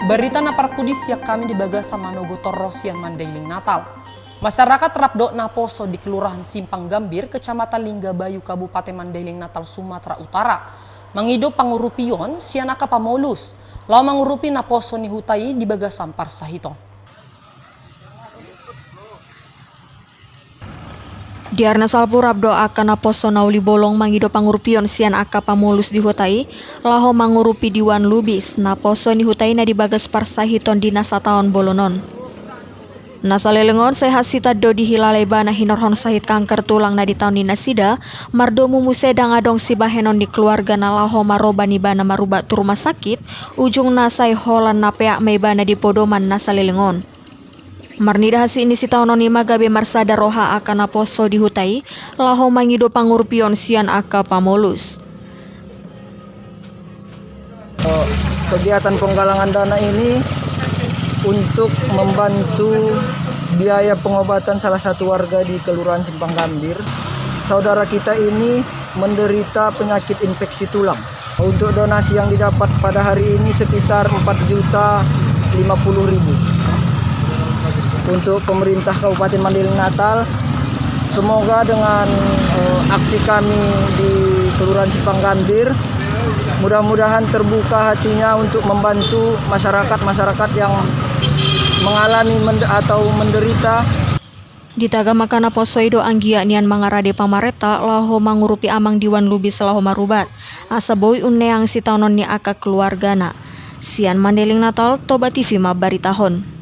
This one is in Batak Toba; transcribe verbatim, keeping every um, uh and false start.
Barita na parpudi sian hami di bagasan manogu torro sian Mandailing Natal. Masyarakat rap dohot naposo di Kelurahan Simpang Gambir, Kecamatan Lingga Bayu, Kabupaten Mandailing Natal, Sumatera Utara, mangido pangurupion sian angka pamolus laho mangurupi naposo ni huta i di bagasan parsahiton. Di ari na salpu rap do angka naposo na uli bolon mangido pangurupion sian angka pamolus di huta i laho mangurupi diwan lubis naposo ni huta i na di bagas parsahiton di na sataon bolon on. Na saleleng on sai hansitan do dihilala ibana hinorhon sahit kanker tulang na ditaon ni nasida, mardomu muse ndang adong sibahenon ni keluarga na laho maroban ibana marubat tu rumah sakit, ujungna sai holan na peak ma ibana di podoman na saleleng on. Marnida hansit ni sitaonon i ma gabe marsada roha angka naposo di huta i laho mangido pangurupion sian angka pamolus. Kegiatan penggalangan dana ini untuk membantu biaya pengobatan salah satu warga di Kelurahan Simpang Gambir. Saudara kita ini menderita penyakit infeksi tulang. Untuk donasi yang didapat pada hari ini sekitar empat juta lima puluh ribu untuk pemerintah Kabupaten Mandailing Natal. Semoga dengan, eh, aksi kami di Kelurahan Simpang Gambir, mudah-mudahan terbuka hatinya untuk membantu masyarakat-masyarakat yang mengalami mend-, atau menderita. Ditagam angka naposo i do anggiat nian mangarade pamarenta laho mangurupi amang diwan lubis laho marubat, asa boi unneang sitaonon ni angka keluargana. Sian Mandailing Natal, Toba T V mambaritahon.